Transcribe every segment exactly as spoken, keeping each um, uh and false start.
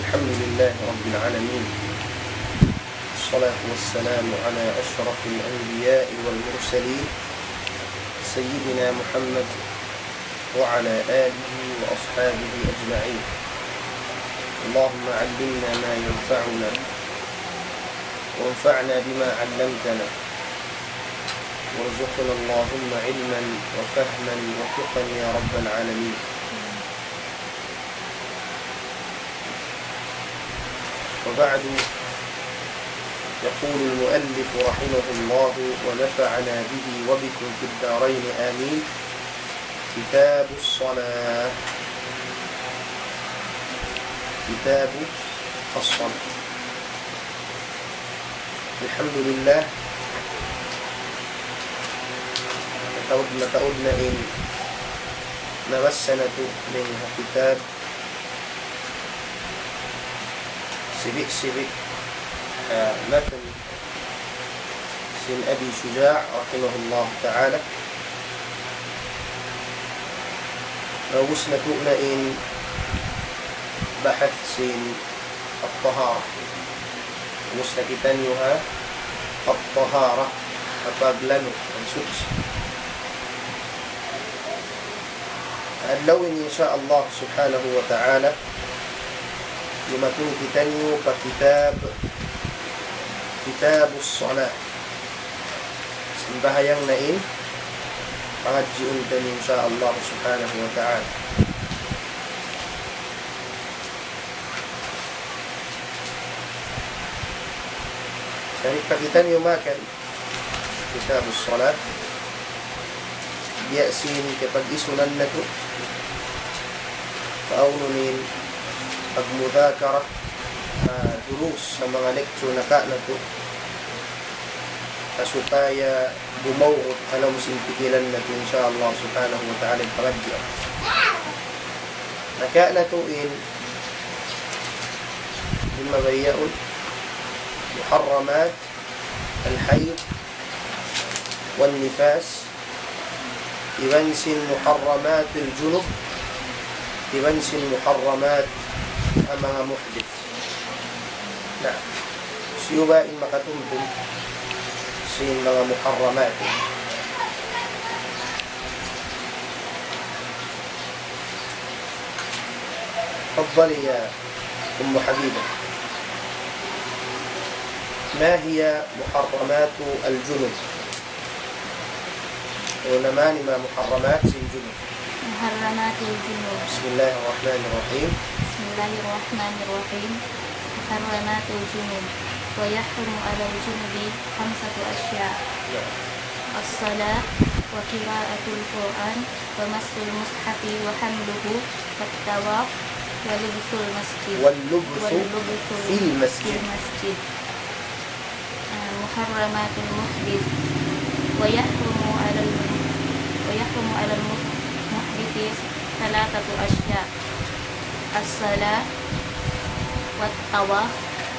الحمد لله رب العالمين. الصلاة والسلام على أشرف الأنبياء والمرسلين سيدنا محمد وعلى آله وأصحابه أجمعين. اللهم علمنا ما ينفعنا وانفعنا بما علمتنا وارزقنا اللهم علما وفهما وتقى يا رب العالمين. وبعد، يقول المؤلف رحمه الله ونفعنا به وبكم في الدارين آمين. كتاب الصلاة. كتاب الصلاة. الحمد لله. Mataud, mataud na in nabasa natu' dayn ha kitab sibi'-sibi', ah, matn sin Abi Shuja' rahimahullah ta'ala. Naubus natu' na in bahath sin at-tahara. Ubus na kitaniyu ha at-tahara, ha paglanu', pagsuchi. Adlaw ini, insya Allah subhanahu wa ta'ala, dumatung kitaniyu pa kitab, Kitabus Salah. Sambahayang na in pangadjiun taniyu, insya Allah subhanahu wa ta'ala. Sa' di' pa kitaniyu makan Kitabus Salat. Biya' sin kiyapag-isunan natu', kaunu in pagmudhakara, ah, durus, sin manga lecture naka' natu'. Sa' supaya dumawhut ha lawm sin pikilan natu', insya Allah subhanahu wa ta'ala, in pangadji'. Naka' natu' in lima bayaun, muharramat al-hayd wan-nifas, iban sin muharramat al-junub, iban sin muharramat ha manga muhdith. Na, hisiyu ba in makatumtum sin manga muharramat? تفضلي يا أم حبيبة. ما هي محرمات الجنب؟ Unu na in manga muharramat sin junub? محرمات الجنب. بسم الله الرحمن الرحيم. بسم الله الرحمن الرحيم. محرمات الجنب. ويحرم على الجنب خمسة أشياء. نعم. الصلاة، وقراءة القرآن، ومس المصحف وحمله، والطواف، ولبس المسجد. واللبس واللبس في المسجد. في المسجد. آه، محرمات المحدث. ويحرم على الم-، ويحرم على المحدث ثلاثة أشياء: الصلاة، والطواف،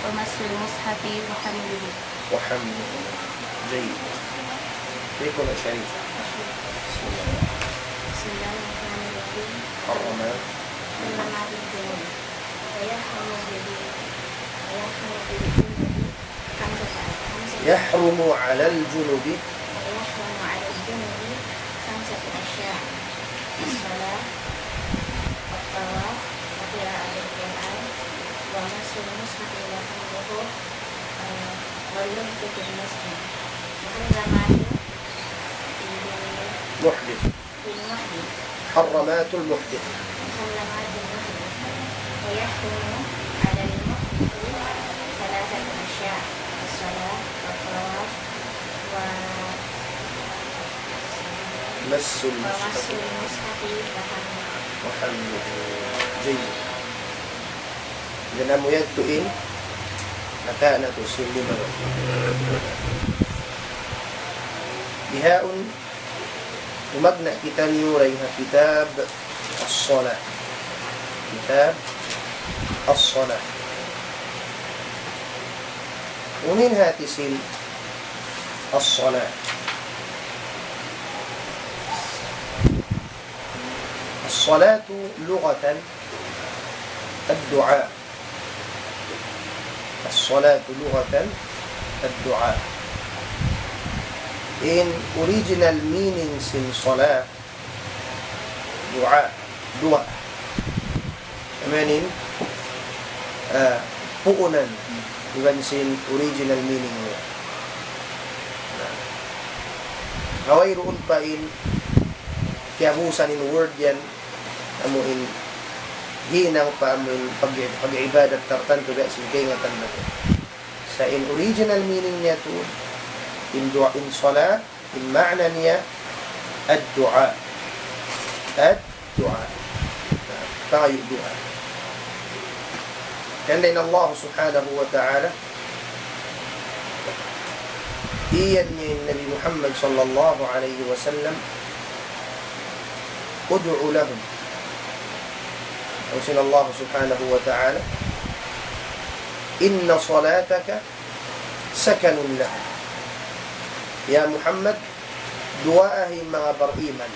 ومس المصحف، وحمله. وحمله. جيد. يكون شريف. بسم الله. بسم الله الرحمن الرحيم. حرم. حرم بالجنون. ويحرم بال-، ويحرم بالجنون خمسة، خمسة. يحرم على الجنب. ويحرم على الجنب خمسة أشياء: الصلاة، والطواف، وقراءة القرآن، ومس المصحف وحمله، آه، واللبس في المسجد. محرمات المحدث. المحدث. محرمات المحدث. محرمات المحدث. ويحرم على المحدث ثلاثة أشياء: الصلاة، والطواف، و مس المصحف. ومس المصحف وحمله. وحمله. جيد. Iban amu yadtu in naka' natu' sin lima. Bihaun, tumagna' kitaniyu dayn ha kitab As-Salah. Kitab As-Salah. Unu in hati sin As-Salah? الصلاة لغة الدعاء. الصلاة لغة الدعاء. In original meaning sin salat, du'a, du'a. Amu in, ah, puunan iban sin original meaning niya. Na, wayruun pa in kiyabusan in word yan, amu in hinang pa amu in pag-, pag-ibadat tartantu biya' sin kaingatan natu'. Sa' in original meaning niya tuud, in du'a, in salat, in ma'na niya, ad-du'a. Ad-du'a. Pangayu' du'a. Hangkan in Allah Subhanahu wa Ta'ala, iyan niya in Nabi Muhammad sallallahu alayhi wasallam, ادع لهم. Laung sin Allah Subhanahu wa Ta'ala, إن صلاتك سكن لهم. Ya Muhammad, duwaahi in manga bariman.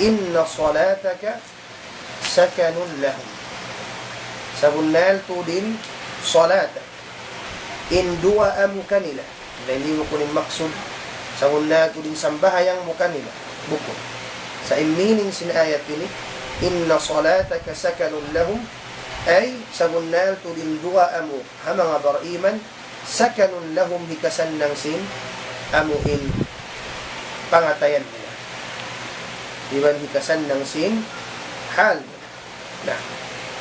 إن صلاتك سكن لهم. Sabunnal tuud in salatak, in duwaa mu kanila. Na, di' mu kunu' maksud, sabunnal tuud in sambahayang mu kanila. Bukun. Sa' in meaning sin ayat ini, إن صلاتك سكن لهم, ay sabunnal tuud in duwaa mu ha manga bariman, سكن لهم, hikasannang sin amu in pangatayan nila. Iban hikasannang sin hal nila. Na,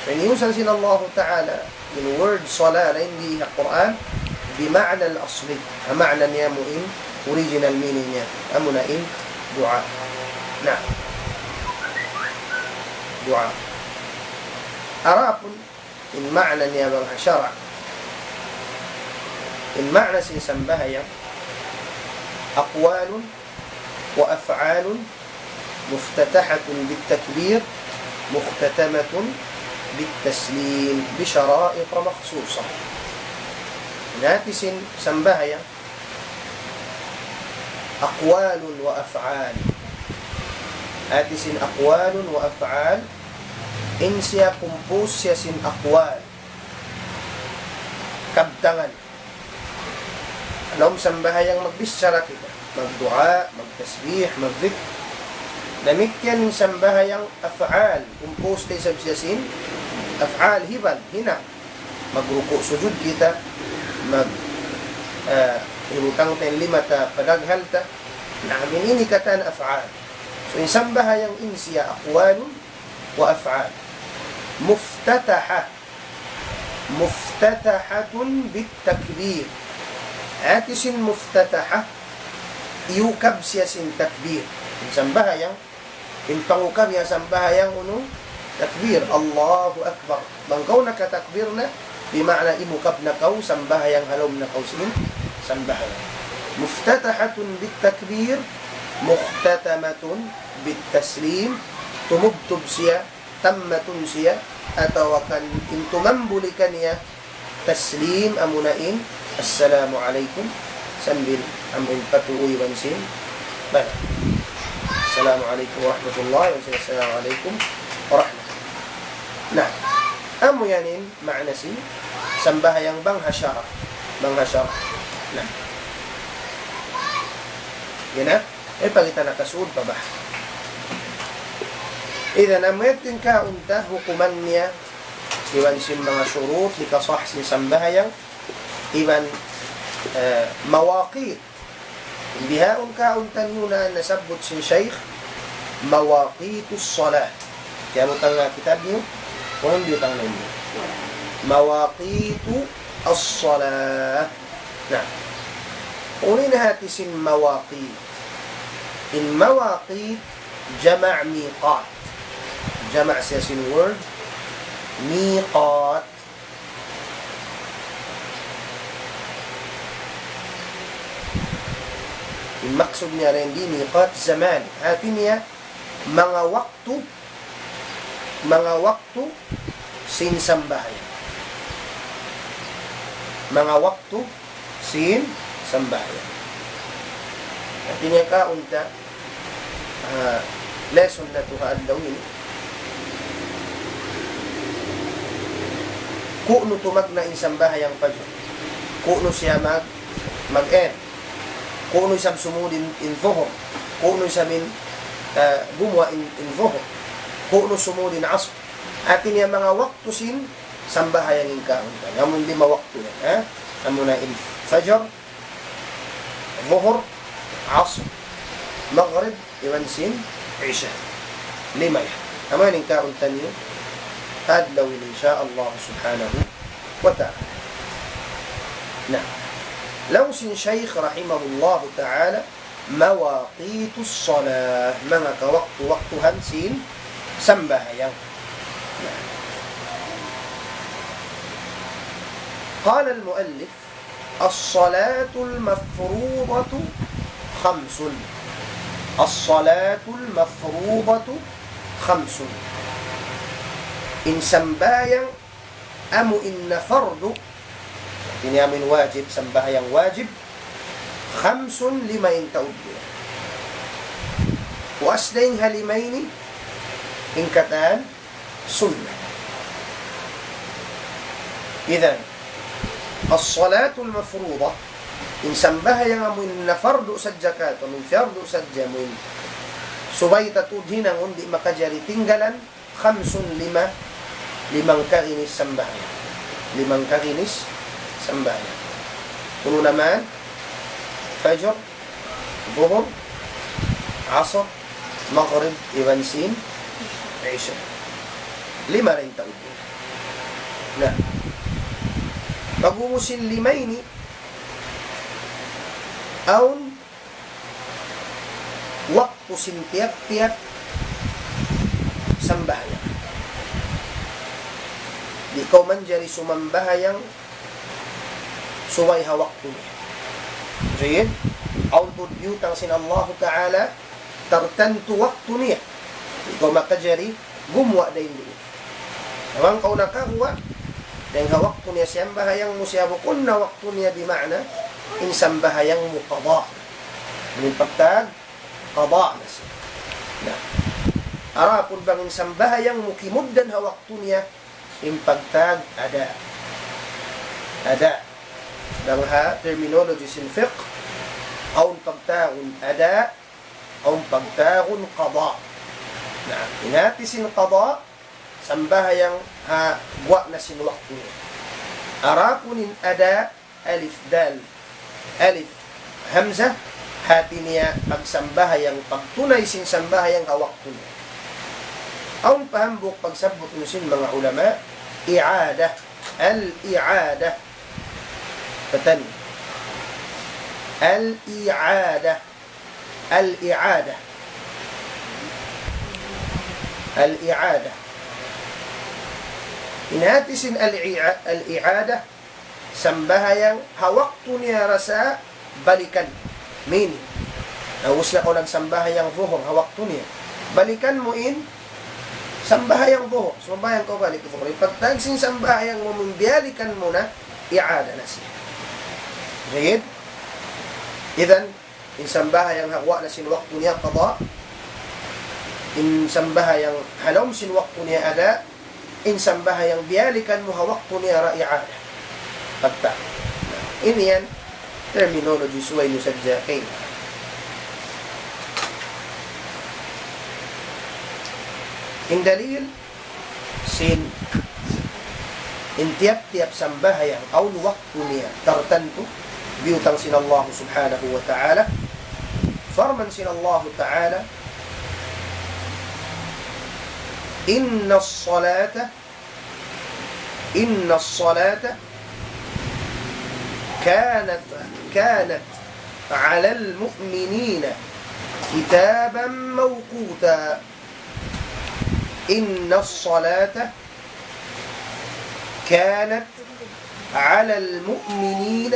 so in iyusal sin Allahu Ta'ala in word salat na ini ha Qur'an, بمعنى الأصل. Ha ma'na niya amu in original meaning niya. Amuna in du'a. Na, du'a. Adapun in ma'na niya bang ha sara'. In ma'na sin sambahayang, أقوال وأفعال مفتتحة بالتكبير مختتمة بالتسليم بشرائط مخصوصة. Hāti sin sambahayang, أقوال وأفعال. Hāti sin أقوال وأفعال, in siya compose siya sin أقوال, kabtangan. Laung sambahayang magbichara kita, magduwaa, magtasbih, magdhikr. Damikkiyan in sambahayang af'al, compose da isab siya sin af'al, hibal, hinang. Magruku' sujud kita, mag, ah, hibutang ta in lima ta pa daghal ta. Na, amu ini katan af'al. So, in sambahayang in siya أقوال وأفعال مفتتحة. مفتتحة بالتكبير. Hāti sin muftataha, iyukab siya sin takbir. In sambahayang, in pangukab niya sambahayang unu, takbir, Allahu Akbar. Bang kaw nakatakbir na, bima'na imukab na kaw sambahayang ha lawm na kaw sin sambahayang. مفتتحة بالتكبير مختتمة بالتسليم. Tumubtub siya, tammatun siya, atawa kan in tumambul kaniya taslim, amuna in assalamu alaykum, sambil amu in patuuy iban sin bana. Assalamu alaykum warahmatullahi wabarakatuh. Assalamu alaykum warahmatullahi. Na, amu yan in ma'na sin sambahayang bang ha sara'. Bang ha sara'. Na. Yan na. Eh, pag kita nakasud pa ba? Idhan, amu yan in kaunta, hukuman niya, iban sin manga shurut, hikasah sin sambahayang, iban, eh, mawaqit. Bihaun kaunta niyu na nasabbut sin Shaykh, مواقيت الصلاة. Kiyabutang ha kitab niyu, kunu' biyutang niyu. مواقيت الصلاة. Na, unu in hāti sin mawaqit? In mawaqit, jama' miqat. Jama' siya sin word, miqat. In maksud niya dayn di miqat zaman. Hāti niya, manga waktu, manga waktu sin sambahayang. Manga waktu sin sambahayang. Hāti niya kaunta, ah, lesson natu' ha adlaw ini. Ku'nu tumagna' in sambahayang fajr. Ku'nu siya mag-, mag-end. Ku'nu isab sumūd in, in dhuhr. Ku'nu isab in, ah, gumuwa' in, in dhuhr. Ku'nu sumūd in asr. Hāti niya manga waktu sin sambahayang in kaun taniyu. Amu in lima waktu yan, ha? Amu na in fajr, dhuhr, asr, maghrib, iban sin isha. Lima yan. Amu yan in kaun taniyu adlaw ini, in sha Allah subhanahu wa ta'ala. Na, laung sin Shaykh rahimahullahu ta'ala, مواقيت الصلاة, manga kawaktu-waktuhan sin sambahayang. قال المؤلف: الصلاة المفروضة خمس. الصلاة المفروضة خمس. In sambahayang amu in napardu, ini amu in wajib, sambahayang wajib, خمس, lima in taud niya. Puas dayn ha lima ini, in katan sunnat. إذن، الصلاة المفروضة, in sambahayang amu in napardu sadja katu', amu in pardu sadja amu in subay ta tuud hinangun, di' makajari tinggalan, خمس, lima, limangkaginis sambahayang. Limangkaginis sambahayang. Unu na man, fajr, dhuhr, asr, maghrib, iban sin isha. Lima ra in taud. Na, pag'ubus sin lima ini, awn waktu sin tiyap-tiyap sambahayang. Di' kaw manjari sumambahayang subay ha waktu niya. Jayyid, awn tuud biyutang sin Allahu Ta'ala tartantu waktu niya. Di' kaw makajari gumuwa' dayn duun. Bang kaw nakaguwa' dayn ha waktu niya siyambahayang mu siya bukun na waktu niya, bima'na in sambahayang mu qada. In pagtag qada na siya. Na, adapun bang in sambahayang mu kimugdan ha waktu niya, in pagtag ada. Ada. Bang ha terminology sin fiqh, awn pagtagun ada, awn pagtagun qada. Na, in hāti sin qada, sambahayang ha guwa' na sin waktu niya. Adapun in ada, alif dal, alif hamzah, hāti niya pagsambahayang, pagtunay sin sambahayang ha waktu niya. Awn pa hambuuk pagsabbut sin manga ulama, i'adah, al-i'adah. Katan. Al-i'adah. Al-i'adah. Al-i'adah. In hāti sin al-i'a-, al-i'adah, sambahayang ha waktu niya ra sa balikan. Meaning, ubus na kaw nagsambahayang dhuhr ha waktu niya, balikan mu in sambahayang dhuhr, sumambahayang kaw balik dhuhr. Pagtag sin sambahayang mu, biyalikan mu na, i'adah na siya. Jayyid? Idhan, in sambahayang ha guwa' na sin waktu niya qada, in sambahayang ha lawm sin waktu niya ada, in sambahayang biyalikan mu ha waktu niya ra i'adah. Pagta. Ini yan terminology, subay niyu sadja kaingatan. In dalil sin in tiyap-tiyap sambahayang awn waktu niya tartantu, biyutang sin Allah subhanahu wa ta'ala. Parman sin Allah ta'ala, إن الصلاة، إن الصلاة كانت، كانت على المؤمنين كتابا موقوتا. إن الصلاة كانت على المؤمنين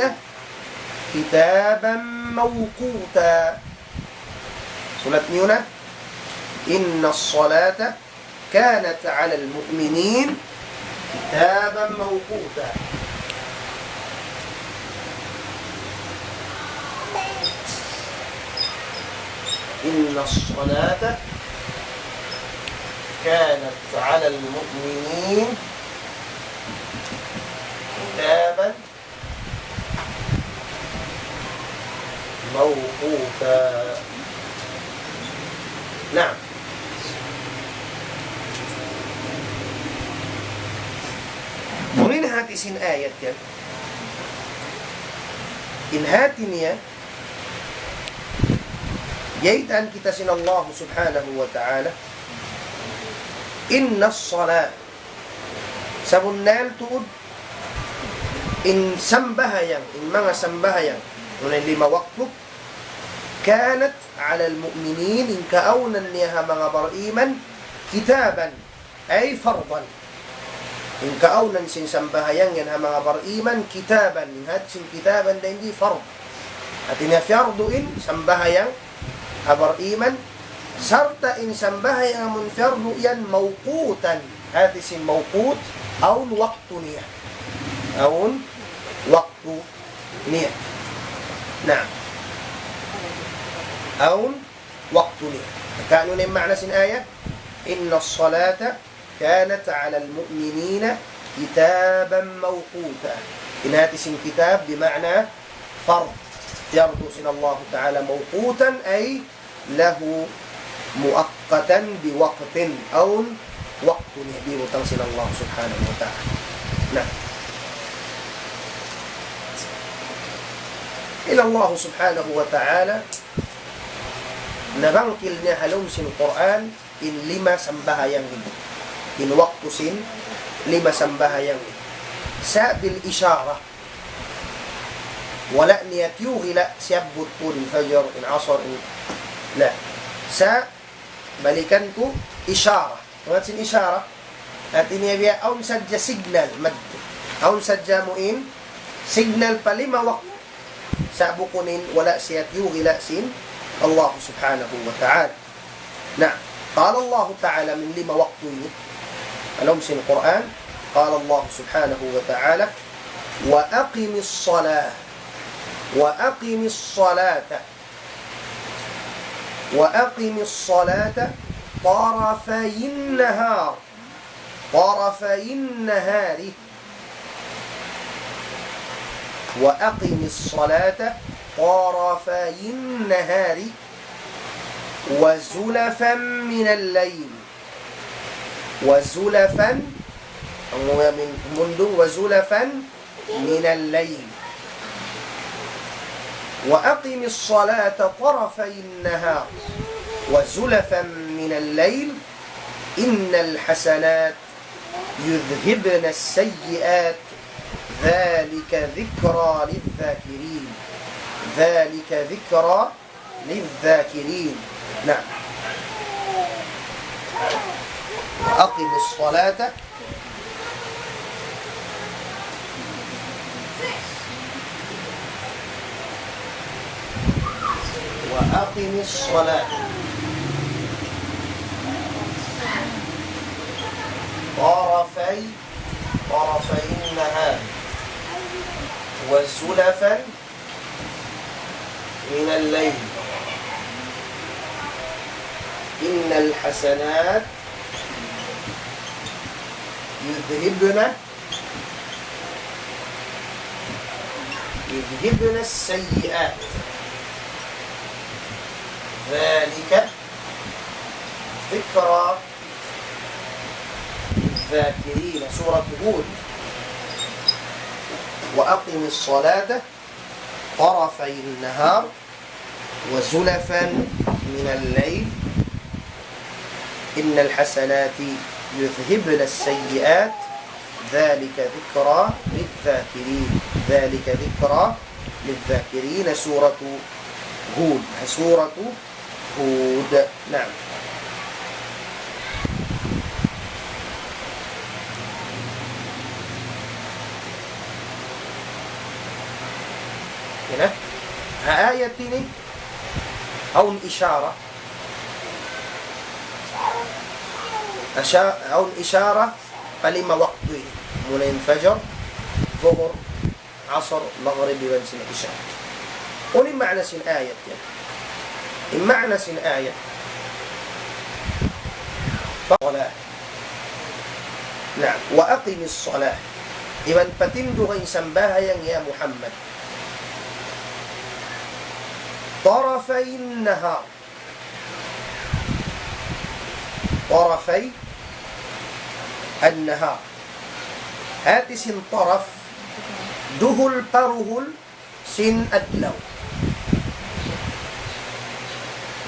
كتابا موقوتا. Sulat niyu na. إن الصلاة كانت على المؤمنين كتابا موقوتا. إن الصلاة كانت على المؤمنين كتابا موقوتا. Naam. Unu in hati sin ayat yan? In hati niya, biyaytaan kita sin Allah Subhanahu wa Ta'ala, إن الصلاة, sabunnal tuud in sambahayang, in manga sambahayang, muna in lima waktu, كانت على المؤمنين, in kaawnan niya ha manga bariman, كتابا, ay فرضا. In kaawnan sin sambahayang yan ha manga bariman, كتابا, in hati sin كتابا dayn di fard. Hati niya fardu in sambahayang ha bariman, sarta' in sambahayang amun fardu yan موقوتا. Hati sin موقوت, awn waktu niya. Awn waktu niya. Naam. Awn waktu niya. Hangkan unu in ma'na sin ayat? إن الصلاة كانت على المؤمنين كتابا موقوتا. In hati sin kitab بمعنى فرض. Fardu sin Allah Ta'ala موقوتا أي له مؤقتا بوقت, awn waktu niya diyutang sin Allah Subhanahu wa Ta'ala. Na, in Allah Subhanahu wa Ta'ala, nabangkil niya ha lawm sin Qur'an, in lima sambahayang ini. In waktu sin lima sambahayang ini. Sa' bil ishara. Wala' niya tiyuhila siyabbut pun in fajar, in asar, in, la. Sa' balikan ku ishara. Unu in hati sin ishara? Hati niya biya' awn sadja signal, mad-, awn sadja mu in signal pa lima waktu. Sa' bukun in wala' siya tiyuhila sin Allah Subhanahu wa Ta'ala. Na, قال الله تعالى, min lima waktu ini, ha lawm sin Qur'an, قال الله سبحانه وتعالى: وأقم الصلاة، وأقم الصلاة، وأقم الصلاة طرفي النهار، طرفي النهار، وأقم الصلاة طرفي النهار وزلفا من الليل. وزلفا, amu in mundung, وزلفا من الليل. وأقم الصلاة طرفي النهار وزلفا من الليل إن الحسنات يذهبن السيئات ذلك ذكرى للذاكرين. ذلك ذكرى للذاكرين. نعم. وأقم الصلاة، وأقم الصلاة طرفي، طرفي النهار وزلفا من الليل إن الحسنات يذهبن، يذهبن السيئات ذلك ذكرى للذاكرين. سورة هود. وأقم الصلاة طرفي النهار وزلفا من الليل إن الحسنات يذهبن السيئات ذلك ذكرى للذاكرين. ذلك ذكرى للذاكرين. سورة هود. سورة Hud. Naam. Yan na. Ha ayat ini, awn ishara. Asha-, awn ishara pa lima waktu ini. Muna in fajar, zuhur, asar, magrib, iban sin isha. Unu in maana sin ayat yan? In maana sin ayat, الصلاة. Naam, وأقم الصلاة. Iban patinduga in sambahayang ya Muhammad. طرفي النهار. طرفي النهار. Hati sin taraf, duhul pa duhul sin adlaw.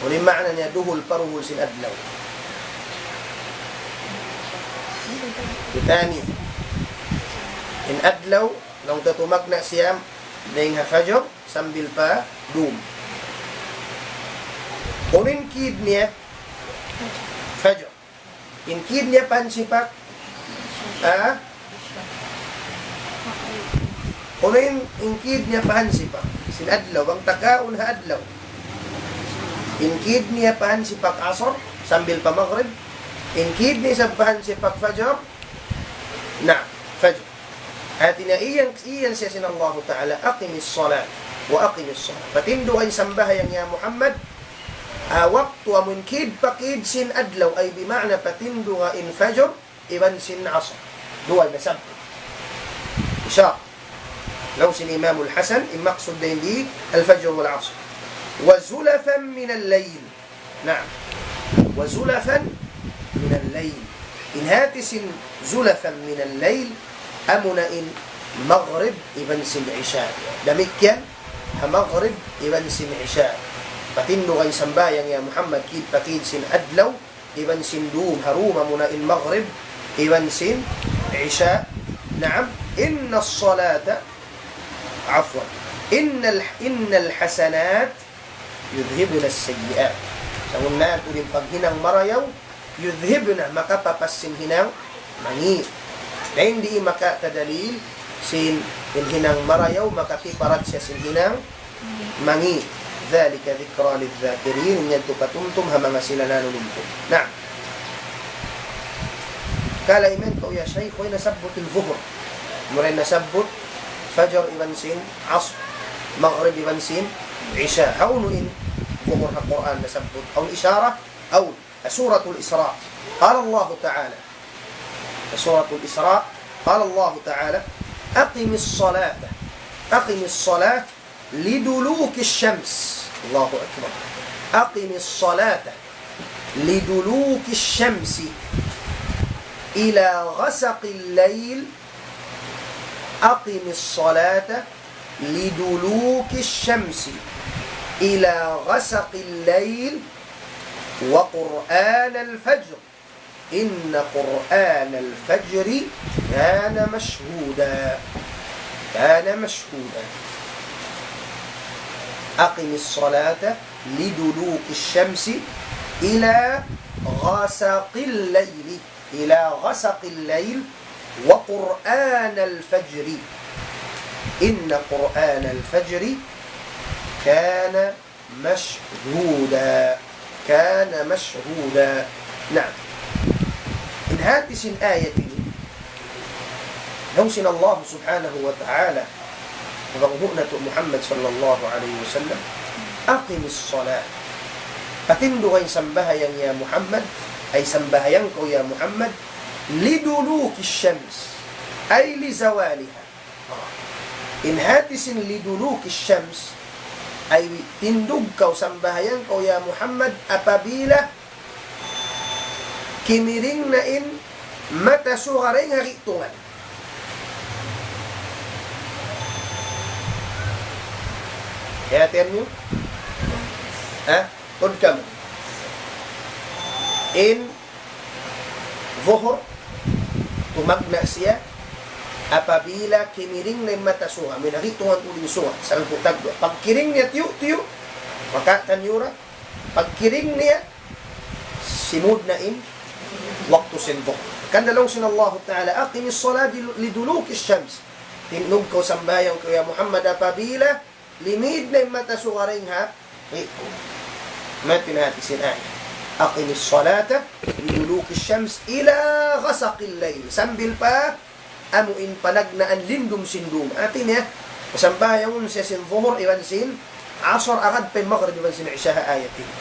Unu in maana niya duhul pa duhul sin adlaw? Kitaniyu. In adlaw, laung ta tumagna' siya dayn ha fajr sambil pa dum. Unu in kid niya? Fajr. In kid niya pa hansipak? Ha? Unu in, in kid niya pa hansipak sin adlaw, bang ta kaun ha adlaw? In kid niya pa hansipak asar sambil pa magrib. In kid niya isab pa hansipak fajr. Na, fajr. Hati niya iyan, iyan siya sin Allahu Ta'ala, أقم الصلاة وأقم الصلاة. Patinduga in sambahayang ya Muhammad, ah, waktu amun kid pa kid sin adlaw, ay bima'na patinduga in fajr iban sin asr. Duwa nasabbut. Isha. Laung sin Imamul Hasan, in maksud dayn di al-fajr wal asr. وزلفا من الليل. Naam. وزلفا من الليل. In hati sin زلفا من الليل, amuna in magrib iban sin isha. Damikkiyan ha magrib iban sin isha. Patinduga in sambahayang ya Muhammad, kid pa kid sin adlaw, iban sin dum, ha dum amuna in magrib, iban sin isha. Naam, إن الصلاة, afwan. إن ال-, إن الحسنات يذهبن السيئات. Sabunnal tuud in paghinang marayaw, يذهبن, makapapas sin hinang mangi'. Na in di' maka tadalil sin in hinang marayaw, makapiparat siya sin hinang mangi'. ذلك ذكرى للذاكرين, in yadtu patumtum ha manga sila nanunumtum. Naam. Kala imen kaw ya Shaykh, way nasabbut in zuhur. Mura nasabbut fajr iban sin asr, magrib iban sin isha. Hawnu in zuhur ha Qur'an nasabbut? Awn ishara? Awn. Suratul Isra. قال الله تعالى. Suratul Isra. قال الله تعالى: أقم الصلاة. أقم الصلاة لدلوك الشمس. الله أكبر. أقم الصلاة لدلوك الشمس إلى غسق الليل. أقم الصلاة لدلوك الشمس إلى غسق الليل وقرآن الفجر. إن قرآن الفجر كان مشهودا. كان مشهودا. أقم الصلاة لدلوك الشمس إلى غسق الليل. إلى غسق الليل وقرآن الفجر. إن قرآن الفجر كان مشهودا. كان مشهودا. Naam. In hati sin ayat ini, laung sin Allah subhanahu wa ta'ala, ha panghu' natu' Muhammad sallallahu alayhi wasallam, أقم الصلاة. Patinduga in sambahayang ya Muhammad, ay sambahayang kaw ya Muhammad, لدلوك الشمس، أي لزوالها. In hati sin لدلوك الشمس, ay tindug kaw, sambahayang kaw ya Muhammad, apabila kimiring na in mata suga dayn ha gi'tungan. Kaya tiyan niyu? Ha? Tuud kamu. In Zuhur, tumagna' siya, apabila kimiring na in mata suga, amu in ha gi'tungan tuud in suga, salpu' tagduwa. Pagkiring niya tiyu'-tiyu', maka tanyura, pagkiring niya, simud na in waktu sin Zuhur. Hangkan laung sin Allahu Ta'ala, أقم الصلاة لدلوك الشمس. Tindug kaw, sambahayang kaw ya Muhammad, apabila limid na in mata suga dayn ha gi'tungan. Amu yan in hati sin ayat. أقم الصلاة لدلوك الشمس إلى غسق الليل. Sambil pa amu in panagnaan lindum sin dum. Hati niya, sambahayang siya sin Zuhur iban sin Asar agad pa in Maghrib iban sin Isha ha ayat ini.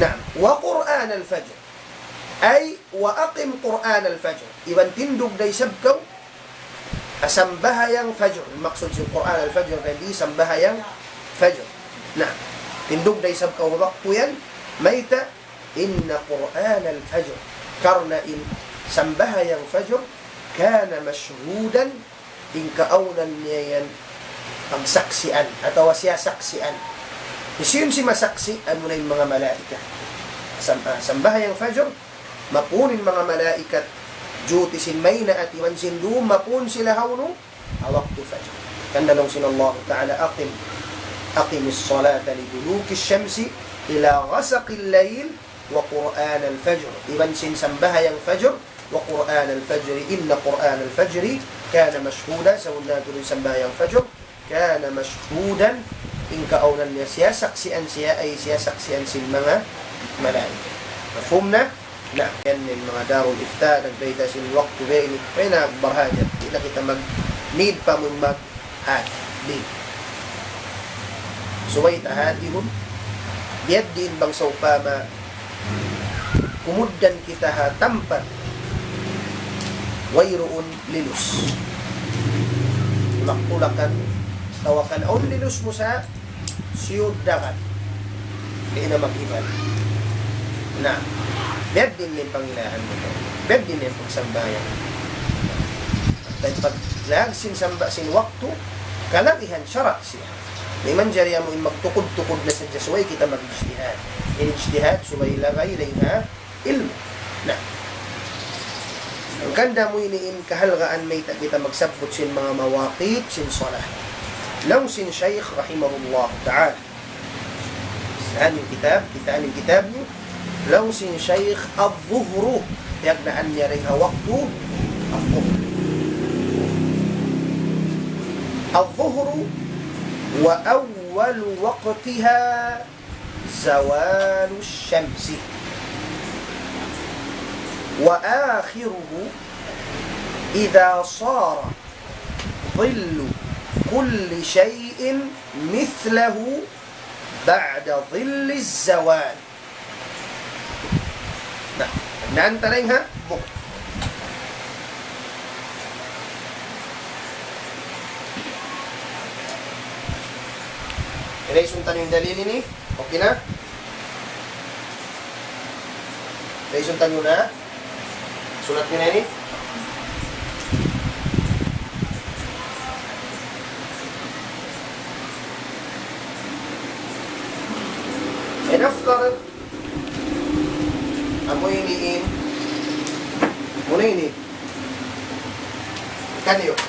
Naam. وقرآن الفجر. أي وأقم قرآن الفجر. Iban tindug da isab kaw Sambahayang fajr. Maksud sin Qur'an al-fajr, di' sambahayang fajr. Na, tindug da isab kaw waktu yan, mayta', إن قرآن الفجر. Karna' in sambahayang fajr, كان مشهودا, in kaawnan niya yan pagsaksian, atawa siyasaksian. Hisiyu in simasaksi', amuna in manga malaikat. Sam-, ah, sambahayang fajr, mapuun in manga malaikat, duty sin maynaat iban sin dum, mapuun sila hawnu, ha waktu fajr. Hangkan laung sin Allah Ta'ala, أقم، أقم الصلاة لدلوك الشمس إلى غسق الليل وقرآن الفجر. Iban sin sambahayang fajr, وقرآن الفجر إن قرآن الفجر كان مشهودا, sabunnal tuud in sambahayang fajr, كان مشهودا, in kaawnan niya, siyasaksian siya, ay siyasaksian sin manga malaikat. Mafhum na? Na, yan in manga Darul Ifta, nagbayta' sin waktu biya' ini, kaya na barhajat. Di' na kita mag-, need pa mu mag-, hati. Di'. Subay ta hatihun. Biya' diin bang sawpama kumugdan kita ha tampat wayruun lilus. Tulak-tulakan, tawakan, awn lilus mu sa siyud dagat. Di' na maghibal. Na, biya' diin in pangilahan mu. Biya' diin in pagsambahayang. At pag lagay sin samba sin waktu, kalagihan sara' siya. Di' manjari amu in magtukud-tukud na sadja, subay kita mag-ijtihad. In ijtihad, subay lagay dayn ha ilmu'. Na. Hangkan da amu ini in kahalgaan mayta' kita magsabbut sin manga mawaqit sin salah. Laung sin Shaykh rahimahullah ta'ala. Sa amu in kitab, kita amu in kitab niya. Laung sin Shaykh, الظهر. Piyagnaan niya dayn ha waktu الظهر. الظهر وأول وقتها زوال الشمس، وآخره إذا صار ظل كل شيء مثله بعد ظل الزوال. Na, naan ta dayn ha buk. Erase ta na in dalil ini. Okay na? Erase ta na. Sulat niyu na ini. Enough, Carl. Amu ini in. Muna ini. Ikan yuk.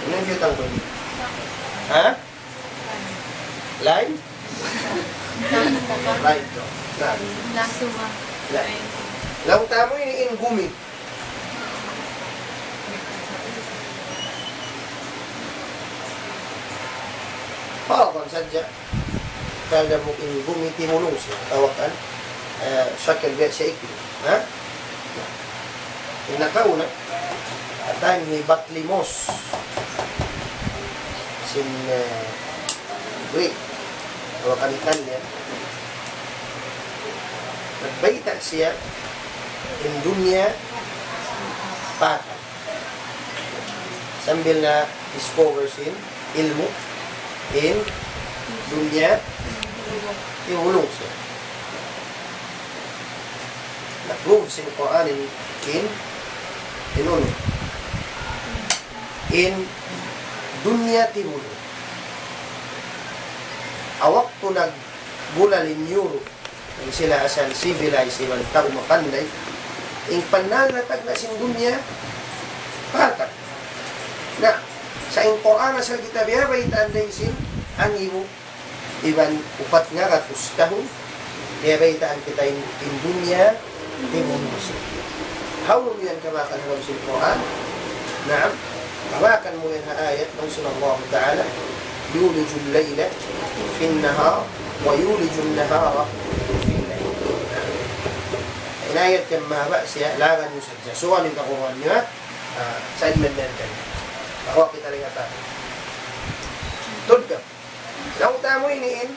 Muna in biyutang ku ini. Ha? Lime? Lime, no. Lime. Lasu ba? Lime. Laung ta amu ini in gumi. Parakan sadja. Kada mu in gumi timulung siya. Tawakan, eh, shakil biya' siya ikli. Ha? In nakauna, atan hi Bartlimos. Sin, eh, Greek. Tawakan Italian. Nagbayta' siya, in dunya patay. Sambil na-discover sin ilmu', in dunya, tiyulung siya. Na-prove sin Qur'an in, in, in unu. In dunya tiyulung. Ha waktu nagbulal in Europe, in sila asal civilized iban tau mapanday, in pannal na tagna' sin dunya, patay. Na, sa' in Qur'an asal kita biyabaytaan dayn sin angibu iban upat ngagatus tahun, biyabaytaan kita in, in dunya, timun musim. Hawnu yan kamakan ha lawm sin Qur'an? Naam. Kamakan mu yan ha ayat laung sin Allah Ta'ala, يولج الليل في النهار ويولج النهار في الليل. In ayat yan mahaba' siya, lagan niyu sadja. Suwal in kakuruhan niyu, ha? Ah, sa' in men yan kan. Bahwa kita rin ata. Tudga. Laung ta amu ini in,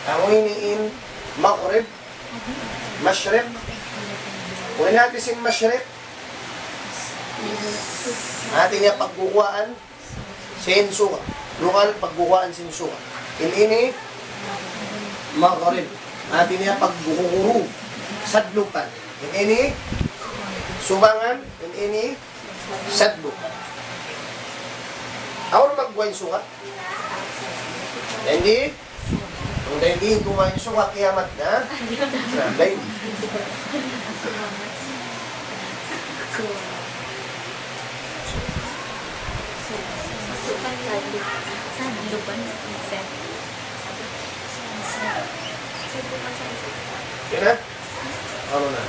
amu ini in Maghrib, Mashriq, Unu in hati sin mashriq? Hati niya pagguwaan sin suga. Lugal pagguwaan sin suga. In ini maghrib. Hati niya pagguwaan. Sadlupan. In ini subangan. In ini sadlupan. Awn magguwa' in suga? Hindi. Kung dayn di, kumain suga, kiyamat na. Na, dayn di. Yan na? Ano na?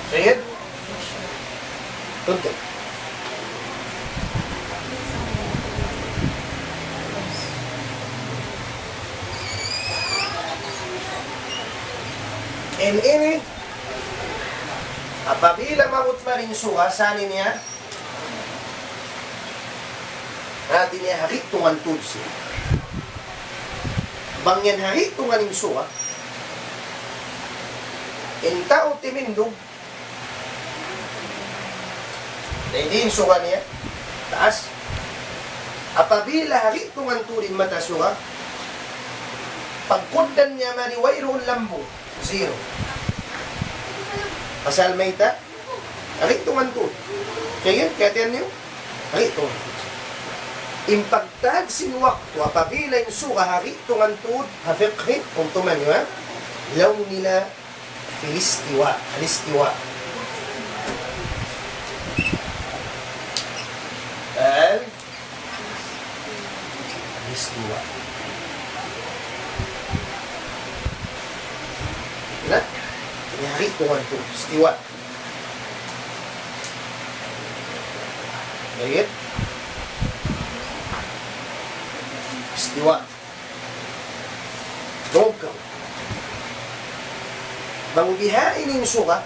Sayyid? Tuntun. In ini, apabila maabut mari in suga, sa' ini niya, hati niya ha gi'tungan tuud siya. Bang yan ha gi'tungan in suga, in tau timindug, dayn di in suga niya, taas. Apabila ha gi'tungan tuud in mata suga, pagkugdan niya mari wayruun lambung, zero. Pasal mayta', ha gi'tungan tuud. Kaya yan, kaya tiyan niyu, ha gi'tungan tuud. In pagtag sin waktu, apabila in suga ha gi'tungan tuud, ha fiqh, kung tuman niyu, ha? Laung nila, في الاستواء، الاستواء. ال-، الاستواء. Na? Yari ku man tu, istiwa. Tayyib. Istiwa. Dungug kamu. Bang bihaini in suga,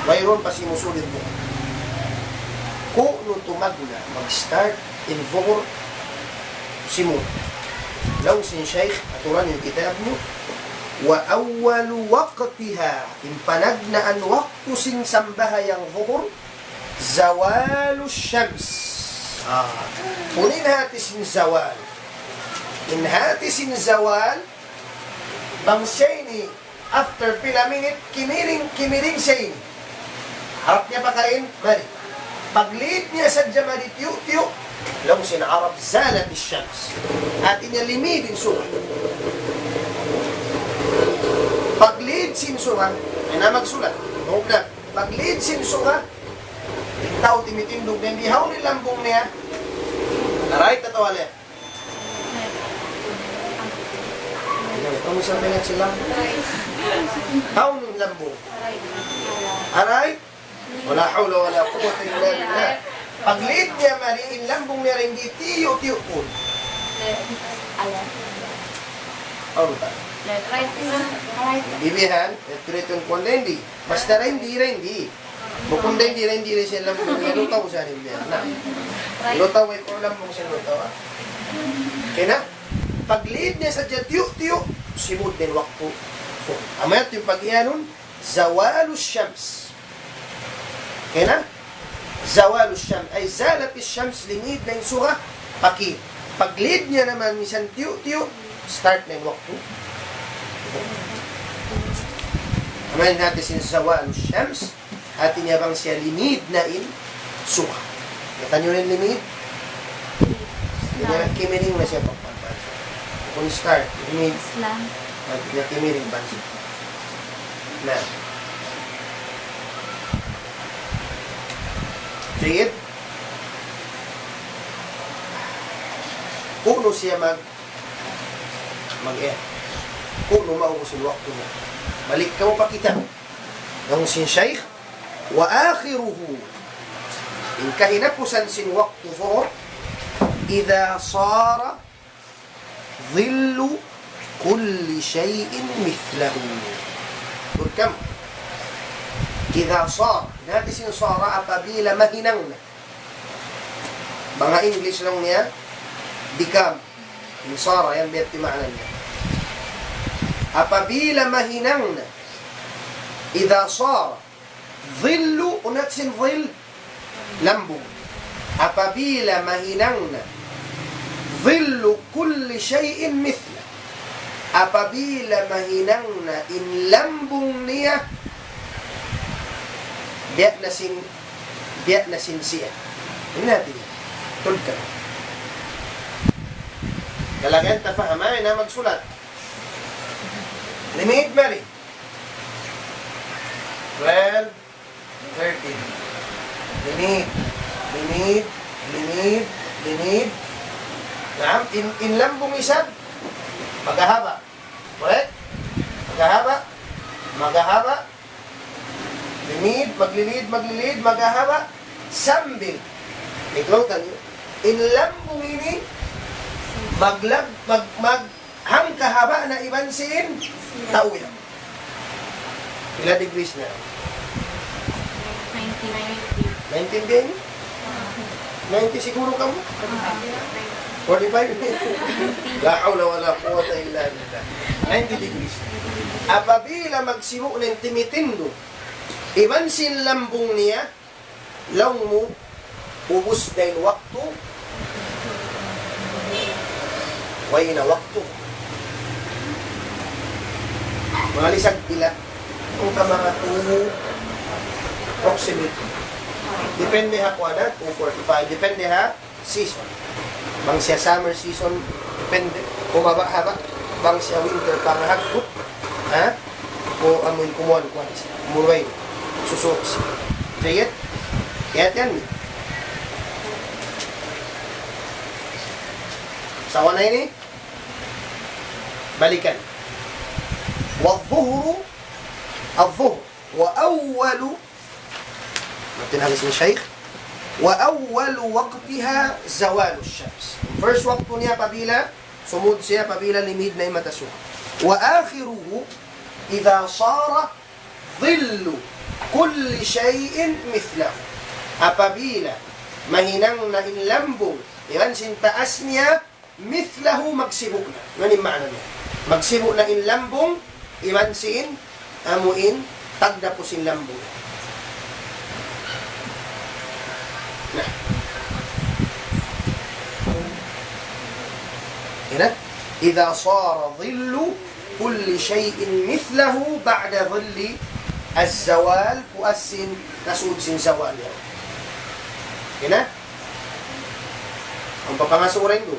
wayruun pa simusul in dhuhr. Kunu' tumagna', mag-start in dhuhr simud. Laung sin Shaykh, aturan in kitab mu, وأول وقتها, in panagnaan waktu sin sambahayang dhuhr, زوال الشمس. Ah. Unu in hati sin zawal? In hati sin zawal, bang siya ini, after pila minit, kimiring, kimiring siya ini. Harap niya pakain, mari. Paglihid niya sadja mari tiyu'-tiyu', laung sin Arab, زالت الشمس. Hati niya limid in suga. Paglihid sin suga, ay na magsulat. Huwag na. Paglihid sin suga, in tau timitindug na in bihaun in lambung niya. Right atawa left? Ano, ano sa mga sila? Haun in lambung. Aray. ولا حول ولا قوة إلا بالله. Paglihid niya mari in lambung niya rin di tiyu'-tiyu' pun. Ano ta? Bibihan, ito rin kung hindi. Basta rin di, rin di. Bukun dayn di, dayn di, dayn sin lambung niya, lutaw sa rin niya. Na. Lutaw, ay kung lambung sin lutaw, ha? Kaya na, paglihid niya sadja tiyu'-tiyu', simud na in waktu. So, amu yadtu in pag'iyanun, زوال الشمس. Kaya na, زوال الشمس, ay زالت الشمس, limid na in suga, pakit. Paglihid niya naman misan tiyu'-tiyu', start na in waktu. Amu in hati sin زوال الشمس, hati niya bang siya limid na in suga. Kita niyu in limid? Hati niya kimiring na siya pagpapal. Kung start, limid. Islam. Hati niya kimiring pa siya. Na. Tayyib. Kunu' siya mag-, mag-, eh, kunu' maubus in waktu niya. Balik kamu pa kitab. Laung sin Shaykh, وآخره, in kahinapusan sin waktu dhuhr, إذا صار ظل كل شيء مثله. Good kam. إذا صار. Hāti sin صار apabila mahinang na. Bang ha English laung niya, become. In صار, yan biya' ti maana niya. Apabila mahinang na. إذا صار. ظل, unu in ظل? Lambung. Apabila mahinang na, ظل كل شيء مثله. Apabila mahinang na in lambung niya, biya' na sin, biya' na sin siya. Ini hāti niya. Tuud ka. Talagang tafaham, ay na magsulat. Limit, mari. Twelve, thirteen. Limit, limit, limit, limit. Naam, in, in lambung isab, maghahaba'. Correct? Maghahaba', maghahaba'. Limit, maglilid, maglilid, maghahaba'. Sambil. Ikaw tanya, in lambung ini, maglag-, mag-, mag-, hangkahaba' na iban sin tau yan. Pila degrees na? Ninety. Ninety din? Ninety siguro kamu? Forty-five? لا حول ولا قوة إلا بالله. Ninety degrees. Apabila magsibu' na in timitindug, iban sin lambung niya, laung mu, ubus da in waktu, way na waktu. Manga lisag pila, kung ka manga two, approximate. Depende ha kuwan, two forty-five. Depende ha season. Bang siya summer season, depende. Kung mababa'-haba', bang siya winter, pangahagkut, ha? O amun kumuan-kuan siya. Murway. Susuk siya. Jayat? Kaya yan. Sawa na ini? Balikan. والظهر، الظهر، وأول Matinahal sin Shaykh. وأول وقتها زوال الشمس. First waktu niya apabila, sumud siya apabila limid na in mata suga. وآخره إذا صار ظل كل شيء مثله. Apabila mahinang na in lambung, iban sin taas niya, مثله, magsibu' na. Unu in maana niya? Magsibu' na in lambung, iban sin, amu in, tagdapu sin lambung. Na. Ina? إذا صار ظل كل شيء مثله بعد ظل الزوال, puas sin, kasud sin zawal niya. Ina? Ang papangasuran ko.